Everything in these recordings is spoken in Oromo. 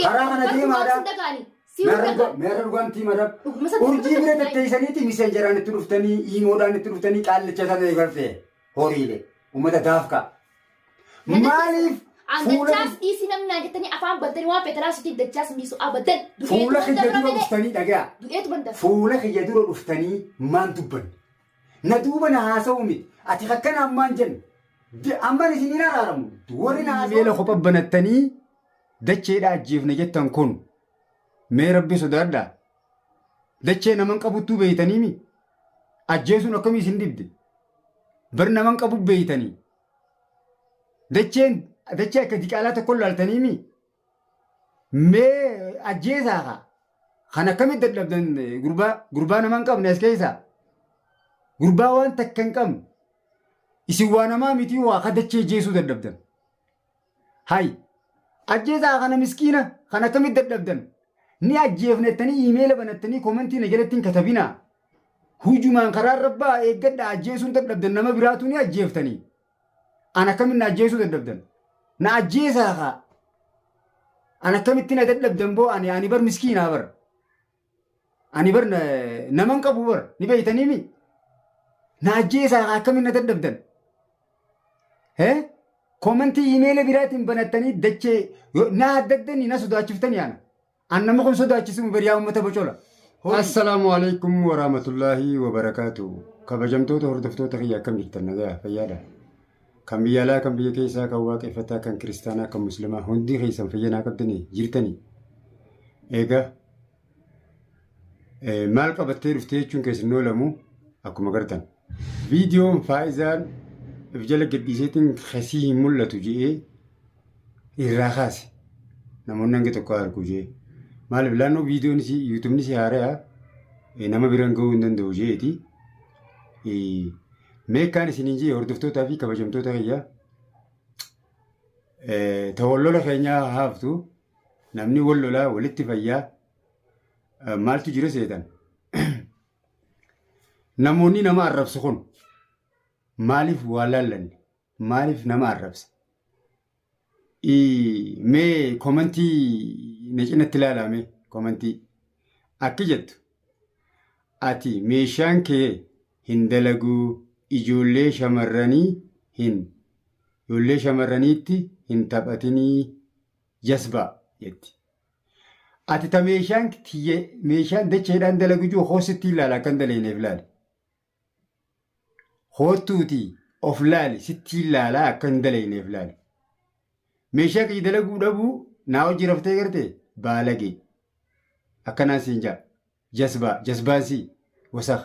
Karaa kana dhaggeeffatu. deemaadha. Sin dhagaani. Si dhagaani. Meerra dhugaantii madam. Dhuguma sana Urjii bira tetteessaniiti miseenjaraan itti dhuftanii iimoodhaan itti dhuftanii qaallicha sana eegalfee horiile uummata daafka. Maaliif fuula Dachaas dhiisii namni naan jettanii afaan bantanii waan feetan haasoftii dachaas hin dhiisu abadan. Fuula kiyya dura dhuftanii dhagaa. Du'eetu banda. Fuula kiyya dura dhuftanii maan dubbanne. Na duuba na haasa'u miti. Ati akkana ammaan jennu. Amman isin hin araaramu. Warri na haasa'u. Meela kopha banattanii dacheedha ajjeefne jettan kun mee rabbi sodaadhaa. Dachee naman qabuttuu beeytaniimi. Ajjeesuun akkamii isin dhibde? Bar naman qabu beeytanii. Dacheen dachee akka diqaalaa tokko laaltaniimi. Mee ajjeesaa kaa. Kan akkamitti dadhabdan gurbaa gurbaa nama hin qabne as keessaa. Gurbaa waan takka hin qabne. Isin waa namaa miti waa ka dachee jeesuu dadhabdan. Hay ajjeesaa kana miskiina kan akkamitti dadhabdan. Ni ajjeefnettanii iimeela banattanii komentii na jalatti hin katabinaa. Hujumaan karaa rabbaa eeggadhaa ajjeesuun dadhabdan nama biraatu ni ajjeeftanii. An akkamitti na ajjeesuu dadhabdan? Na ajjeesaa kaa. An akkamitti na dadhabdan boo ani ani bar miskiinaa bar. Ani bar naman qabu bar ni beeytanii mi? Na ajjeesaa kaa akkamitti na dadhabdan? Hee? Komentii iimeela biraatiin banattanii dachee na addaddanii na sodaachiftanii ana. An nama kun sodaachisuun bariyaa uummata bocola. Assalaamu alaikum warahmatullaahi wabarakaatu. Kabajamtoota hordoftoota kiyya akkam jirtan nagaa fayyaadha. Kan biyya alaa kan biyya keessaa kan waaqeffataa kan kiristaanaa kan muslimaa hundi keessan fayyanaa qabdanii jirtanii. Egaa maal qabattee dhuftee jechuun keessan oolamu akkuma gartan. Viidiyoon faayizaan if jala gadhiiseetiin kasii hin mul'atu je'ee irraa kaase. Namoonni hanga tokko argu jee. Maaliif laannoo viidiyoon isii yuutuubni isii haaraya nama biraan gahuu hin danda'u jeeti. Meekaan isiniin jee hordoftootaa fi kabajamtoota kiyya. Ta wal lola keenyaa haaftu namni wal lolaa walitti fayyaa maaltu jira seetan. Namoonni nama arrabsu kun maaliif waa laallanne? Maaliif nama arrabsa? Mee komentii na cinatti ilaalaa mee komentii. Akki jettu ati meeshaan kee hin dalaguu ijoollee shamarranii hin ijoollee shamarraniitti hin taphatinii jasbaa jetti. Ati ta meeshaan tiyya meeshaan dacheedhaan dalagu jiru hoo sitti ilaala akka hin dalagneef ilaali. Hoottuuti of laali sitti ilaalaa akka hin dalagneef laali. Meeshaa kiyya dalaguu dhabuu naa hojii raftee garte baalagee. Akkanaan siin jaa. Jasbaa jasbaan sii wasakh.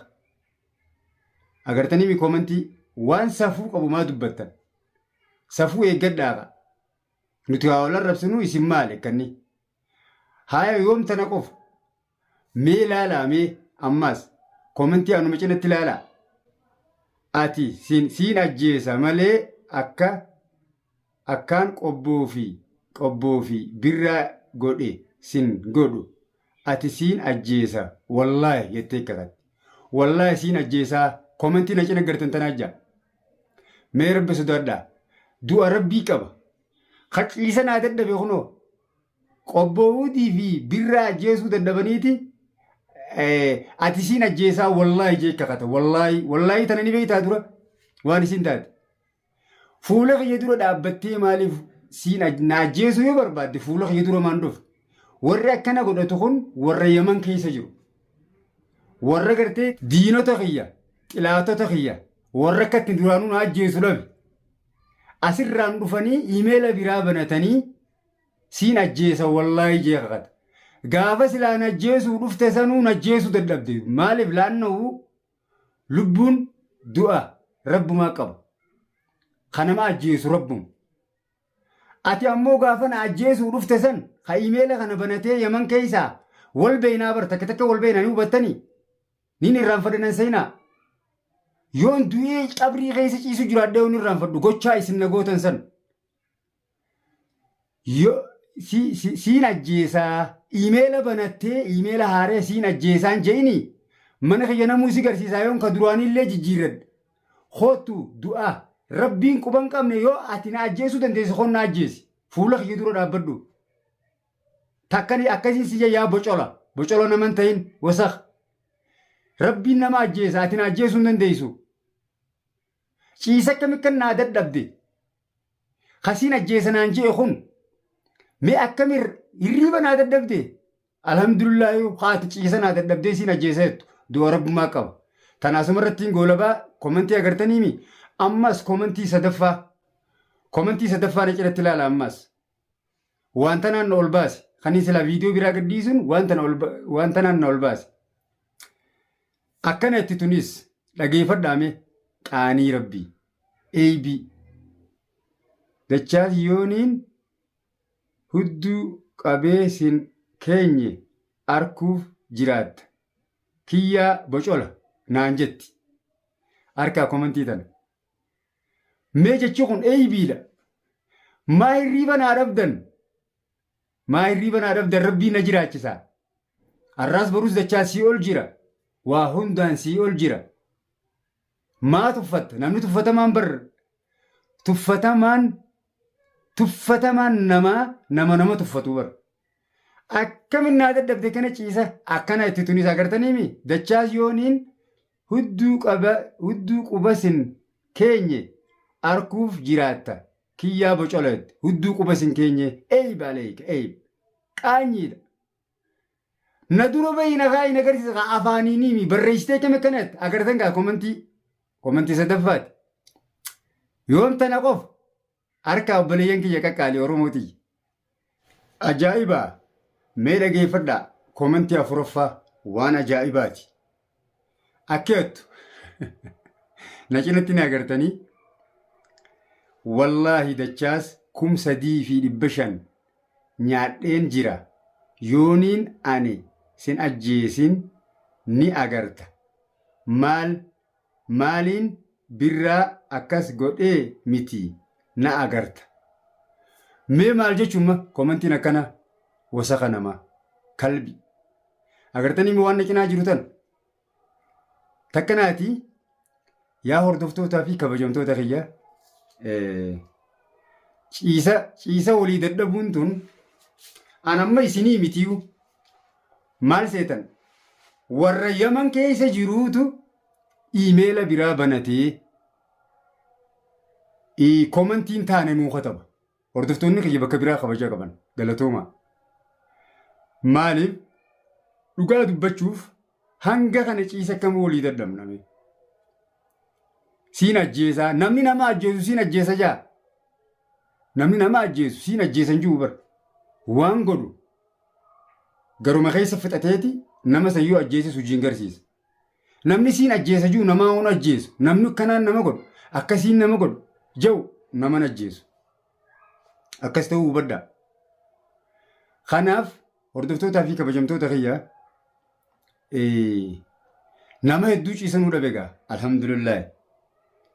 Agartanii mi koomantii waan safuu qabu maa dubbattan. Safuu eeggadhaa kaa. Nuti haa wal arrabsinu isin maali akkanni. Haaya yoom tana qofa. Mee laalaa mee ammaas komentii anuma cinatti laalaa. Ati siin siin ajjeesa malee akka akkaan qobboo fi qobboo fi birraa godhe sin godhu ati siin ajjeesa wallaahi jettee kakatti. Wallaahi siin ajjeesaa komentii na cina gartan tanaa jaa. Mee rabbi sodaadhaa. Du'a rabbii qaba. Ka ciisa naa dadhabe kunoo. Qobboowuutii fi birraa ajjeesuu dadhabaniiti ati isiin ajjeesaa wallaahi jee kakata. Wallaahi wallaahi tana ni beektaa dura waan isiin taate. Fuula kiyya dura dhaabbattee maaliif siin na ajjeesuu yoo barbaadde fuula kiyya dura maan dhufe. Warri akkana godhatu kun warra Yaman keessa jiru. Warra gartee diinota kiyya, xilaatota kiyya, warra akka ittiin duraanuu na ajjeesu dhabe. Asirraan dhufanii iimeela biraa banatanii siin ajjeesa wallaahi jee kakata. Gaafa silaa na ajjeesuu dhufte sanuu na ajjeesuu dadhabde. Maaliif laanna'u lubbuun du'a rabbumaa qaba. Kan nama ajjeesu rabbuma. Ati ammoo gaafa na ajjeesuu dhufte san ka iimeela kana banatee Yaman keessaa wal beeynaa bar takka takka wal beeynaa ni hubattanii nin irraanfadha nan seenaa. Yoon du'ee qabrii keessa ciisu jiraadhee yoon irraanfadhu gochaa isin na gootan san. Yo si, si, siin ajjeesaa iimeela banattee iimeela haaree siin ajjeesaan je'ini mana kiyya namuu si garsiisaa yoon ka duraaniillee jijjiirradhe. Koottu du'a rabbiin quban qabne yoo ati na ajjeesuu dandeesse koon na ajjeesi. Fuula kiyya dura dhaabbadhu. Takkani akkasiin si yaa bocola. Bocola naman ta'in wasakh. Rabbiin nama ajjeesa ati na ajjeesuu hin dandeessu. Ciisa akkami kan naa dadhabde. Kasiin ajjeesa naan je'e kun mee akkami hirriiba naa dadhabde. Alhamdulillaahi haati ciisa naa dadhabdee siin ajjeesa jettu du'a rabbumaa qaba. Tana asuma irratti goolabaa komentii agartaniimi ammas komentii sadaffaa komentii sadaffaa na cinatti ilaala ammas. Waan tanaan na ol baase kan silaa viidiyoo biraa gadhiisuun waan tanaan na ol baase. Akkana itti tunis dhageeffadhaame qaanii rabbii eeybii dachaas yooniin hudduu qabee sin keenye arkuuf jiraatta. Kiyyaa bocola naan jetti. Harkaa komentii tana. Mee jechi kun eeybiidha. Maa hirriiba naa dhabdan? Maa hirriiba naa dhabdan rabbiin na jiraachisa. Har'aas borus dachaa sii ol jira. Waa hundaan sii ol jira. Maa tuffatta? Namni tuffatamaan bar tuffatamaan tuffatamaan namaa nama nama tuffatu bar. Akkamin naa dadhabde kana ciisa akkana itti tunis agartaniimi dachaas yooniin hudduu qaba hudduu quba sin keenye arkuuf jiraatta kiyyaa bocola jette hudduu quba sin keenye eeyib aleeyka eeyib qaanyiidha. Na dura bahi na kaayi na agarsiisa kaa afaaniiniimi barreessitee akkam akkanatti agartan kaa komentii komentii sadaffaati. Yoom tana qofa harka obboleeyyan kiyya qaqqaalii Oromoo tiyya. Ajaa'iba! Mee dhageeffadhaa komentii afuraffaa waan ajaa'ibaati. Akka jettu na cinatti ni agartanii wallaahi dachaas 3500 nyaadheen jira yooniin ani sin ajjeesin ni agarta maal maaliin birraa akkas godhee miti na agarta. Mee maal jechuun komentiin akkana wasaka namaa kalbi. Agartanii waan na cinaa jiru tan takkanaati yaa hordoftootaa fi kabajamtoota kiyya ciisa ciisa walii dadhabuun tun an amma isinii mitiyu maal seetan warra yaman keessa jiruutu iimeela biraa banatee komantiin taane nuu kataba. Hordoftoonni kiyya bakka biraa kabaja qaban galatoomaa. Maaliif dhugaa dubbachuuf hanga kana ciisa akkam walii dadhabna mee? Siin ajjeesaa namni nama ajjeesu siin ajjeesa jaa. Namni nama ajjeesu siin ajjeesa hin jiru bar. Waan godhu garuma keessa fixateeti nama sayyuu ajjeeses hojiin garsiisa. Namni siin ajjeesa jiru namaa hun ajjeesu. Namni akkanaan nama godhu akkasiin nama godhu jiru naman ajjeesu. Akkas ta'uu hubadhaa. Kanaaf hordoftootaa fi kabajamtoota kiyya nama hedduu ciisanuu dhabe egaa alhamdulillah.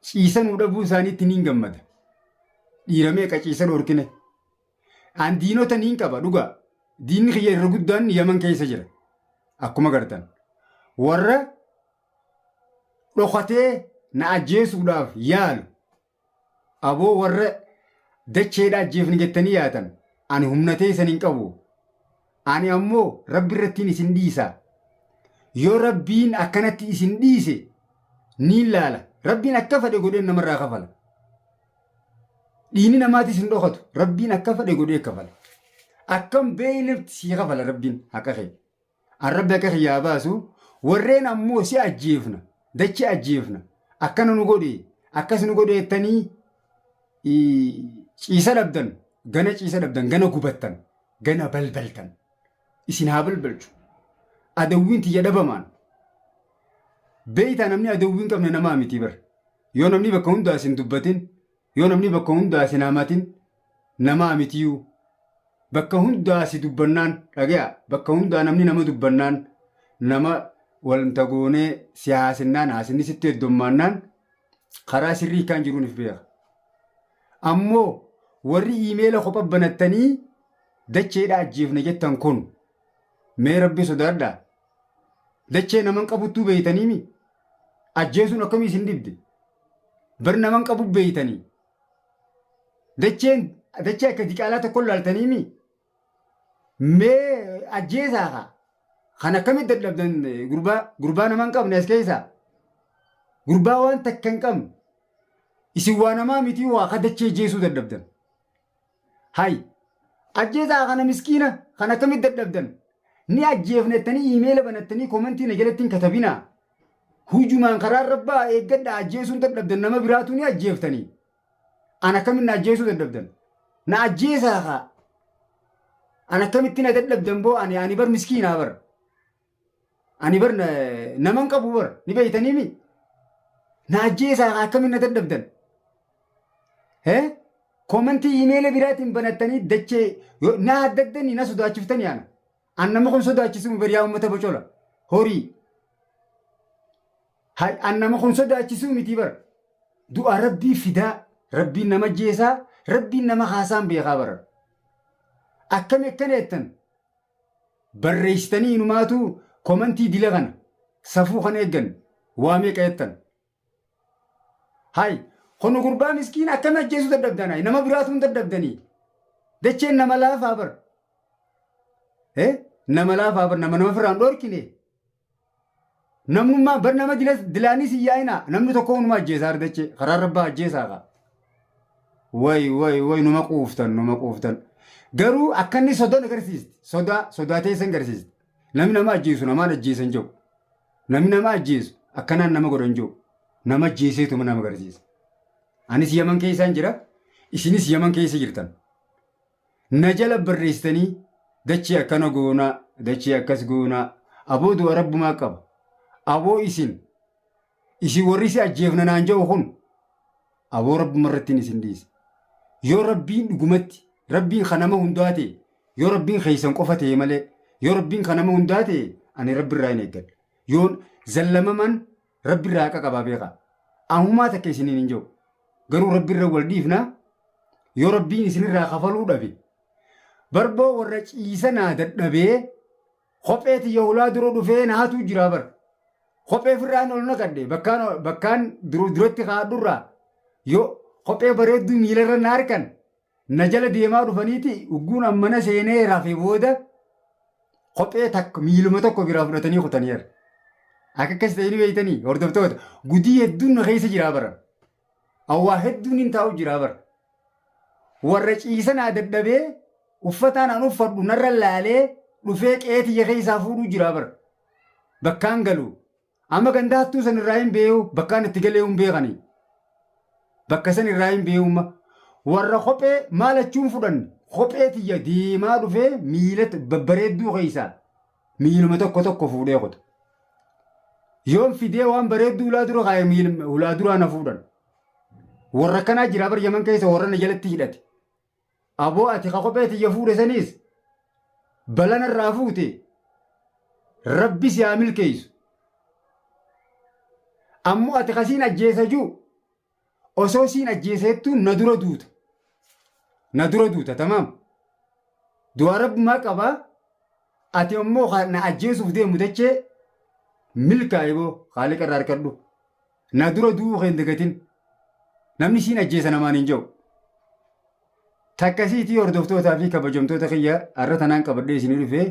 Ciisanuu dhabuu isaaniitti niin gammada. Dhiira meeqa ciisa dhorkine. An diinota niin qaba dhugaa. Diinni kiyya irra guddaan Yaman keessa jira. Akkuma gartan. Warra dhokatee na ajjeesuudhaaf yaalu. Aboo warra dacheedha ajjeefni jettanii yaatan. Ani humna teessan hin qabu. Ani ammoo rabbi irrattiin isin dhiisa. Yoo rabbiin akkanatti isin dhiise niin laala. Rabbiin akka fedhe godheen namarraa kafala. Dhiini namaatis hin dhokatu. Rabbiin akka fedhe godhee kafala. Akkam beeynetti sii kafala rabbiin haqa kee. An rabbi akka kiyyaa baasu warreen ammoo si ajjeefna dachi ajjeefna akkana nu godhe akkas nu godhe jettanii ciisa dhabdan gana ciisa dhabdan gana gubattan gana balbaltan isin haa balbalchu adawwiin tiyya dhabamaan beeytaa namni adawwii hin qabne namaa miti bar yoo namni bakka hundaa isin dubbatin yoo namni bakka hundaa isin hamatin namaa mitiyuu bakka hundaa si dubbannaan dhagaya bakka hundaa namni nama dubbannaan nama wanta goonee si haasinnaan haasinni sitti heddummaannaan karaa sirrii kan jiruun if beeka. Ammoo warri iimeela kopha banattanii dacheedha ajjeefne jettan kun mee rabbi sodaadhaa. Dachee naman qabuttuu beeytaniimi ajjeesuun akkamii isin dhibde bar naman qabu beeytanii. Dacheen dachee akka diqaalaa tokko laaltaniimi. Mee ajjeesaa kaa. Kan akkamitti dadhabdan gurbaa gurbaa nama hin qabne as keessaa. Gurbaa waan takka hin qabne. Isin waa namaa mitii waa ka dachee jeesuu dadhabdan. Hay ajjeesaa kana miskiina kan akkamitti dadhabdan. Ni ajjeefna jettanii iimeela banattanii komantii na jalatti hin katabinaa. Hujumaan karaa rabbaa eeggadhaa ajjeesuun dadhabdan nama biraatu ni ajjeeftanii. An akkamitti na ajjeesuu dadhabdan? Na ajjeesaa kaa. An akkamitti na dadhabdan boo ani ani bar miskiinaa bar. Ani bar nama hin qabu bar ni beeytanii mi? Na ajjeesaa kaa akkamitti na dadhabdan? Hee? Komantii iimeela biraatiin banattanii dachee na haddaddanii na sodaachiftanii ana. An nama kun sodaachisuu bar yaa uummata bocola. Horii. Hay an nama kun sodaachisuu miti bar. Du'a rabbii fidaa, rabbiin nama jeesaa, rabbiin nama haasaan beekaa bara. Akkami akkana jettan barreessitanii inumaatu komantii dila kana safuu kana eeggan waa meeqa jettan. Hay kunu gurbaa miskiin akkami ajjeesuu dadhabdan hay nama biraatu hin dadhabdanii. Dacheen nama laafaa bar. Eh nama laafaa bar nama nama firaan dhorkine. Namnummaa bar nama dilas dilaanis hin yaa'ina namni tokko hunuma ajjeesaa ardache karaa rabbaa ajjeesaa kaa. Way way way numa quuftan numa quuftan. Garuu akka inni sodan agarsiisti sodaa sodaa teessan agarsiisti. Namni nama ajjeesu namaan ajjeesan jiru. Namni nama ajjeesu akkanaan nama godhan jiru. Nama ajjeeseetuma nama agarsiisa. Anis Yaman keessaan jira isinis Yaman keessa jirtan. Na jala barreessitanii dachee akkana goonaa, dachee akkas goonaa, aboo du'a rabbumaa qaba. Aboo isin, isin warri si ajjeefna naan jedhu kun aboo rabbuma irrattiin isin dhiise. Yoo rabbiin dhugumatti, rabbiin kan nama hundaa ta'e, yoo rabbiin keessan qofa ta'e malee, yoo rabbiin kan nama hundaa ta'e, ani rabbi irraa hin eeggadha. Yoon zallamaman rabbi irraa haqa qabaa beekaa. Ahumaa takka isiniin hin jiru. Garuu rabbi irra wal dhiifna yoo rabbiin isinirraa kafaluu dhabe. Barboo warra ciisanaa dadhabee kophee tiyya hulaa dura dhufee na hatuu jira bar. Kophee ofirraan ol naqadhe bakkaan bakkaan duratti kaa'adhurraa yoo kophee bareedduu miilarra na harkan na jala deemaa dhufaniiti ugguun ammana seenee rafe booda kophee takka miiluma tokko biraa fudhatanii kutaniira. Akka akkas ta'e ni beektanii hordoftoota gudii hedduun na keessa jiraa bara. Awwaa hedduun hin taa'u jiraa bara. Warra ciisanaa dadhabee uffataan an uffadhu narra laalee dhufee qe'ee tiyya keessaa fuudhuu jiraa bara. Bakkaan galu Amma ganda hattuu san irraa hin beeyu bakkaan itti galee hin beekani. Bakka san irraa hin beeyu amma. Warra kophee maal achuun fudhanne kophee tiyya deemaa dhufee miila babbareedduu keessaa miiluma tokko tokko fuudhee kuta. Yoon fidee waan bareedduu ulaa dura kaa'e miiluma ulaa duraa na fuudhan. Warra akkanaa jira bar Yaman keessa warra na jalatti hidhate. Aboo ati ka kophee tiyya fuudhe saniis balana irraa fuute rabbi si haa milkeessu. Ammoo ati ka siin ajjeesa jiru osoo siin ajjeeseettu na dura duuta. Na dura duuta tamaam. Du'aa rabbumaa qabaa ati ammoo ka na ajjeesuuf deemu dachee milkaa'i boo haaliqa irraa harkadhu. Na dura du'uu kee hin dagatin. Namni siin ajjeesa namaan hin jedhu. Takkasiitii hordoftootaa fi kabajamtoota kiyya har'a tanaan qabadhee isinii dhufee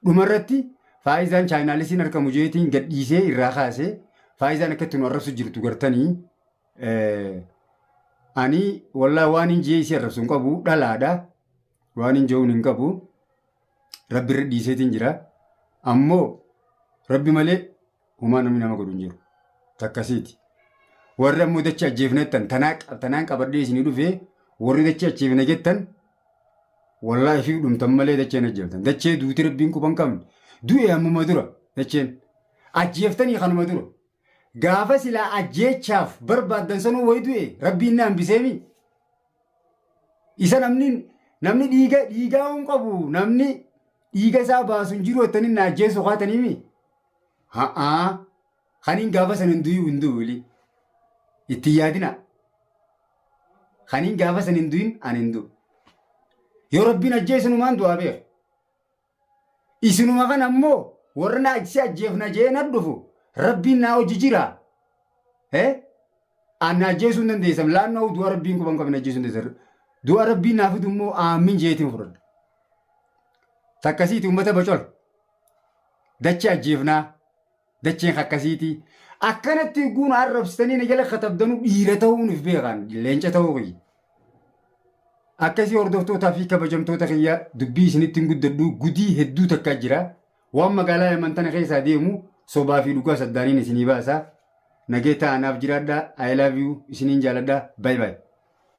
dhumarratti faayizaan chaayinaalisiin argamu jeetiin gadhiisee irraa kaasee faayizaan akka itti nu arrabsu jirtu gartanii ani wallaa waan hin jee isii arrabsu hin qabu dhalaadha waan hin je'uun hin qabu rabbi irra dhiiseetiin jira ammoo rabbi malee Homaa namni nama godhu hin jiru. Takkasiiti. Warri ammoo dachee ajjeefna jettan tanaan qabadhee isinii dhufe warri dachee ajjeefna jettan wallaahi fi dhumtan malee dacheen ajjeeftan. Dachee duuti rabbiin quba hin qabne. Du'e ammuma dura dacheen. Ajjeeftanii kanuma dura. Gaafa silaa ajjeechaaf barbaaddan sanuu wayi du'e rabbiin na hambiseemi. Isa namni namni dhiiga dhiigaa hin qabu namni dhiiga isaa baasu hin jiru jettanii na ajjeessu kaataniimi. Ha'aa kaniin gaafa san hin du'in hin du'u wili. Itti hin yaadina. Kaniin gaafa san hin du'in ani hin du'u. Yoo rabbiin ajjeese numaan du'aa beeka. Isinuma kana ammoo warra na si ajjeefna jee na dhufu rabbiin naa hojii jira. Eh? An na ajjeesuu hin dandeessan laannoo du'a rabbiin quban qabne ajjeesuu hin dandeessan. Du'a rabbiin naa fidu immoo aammin jeetiin fudhadha. Takkasiiti uummata bocola. Dachee ajjeefnaa. Dacheen akkasiiti. Akkanatti guun arrabsitanii na jala katabdanuu dhiira ta'uun if beekan leenca ta'uu kiyya. Akkasii hordoftootaa fi kabajamtoota kiyya dubbii isinitti hin guddadhu gudii hedduu takkaa jira. Waan magaalaa Yaman tana keessaa deemu sobaa fi dhugaa saddaaniin isinii baasa. Nagee ta'aa naaf jiraadhaa. I love you isiniin jaaladha. Bye bye.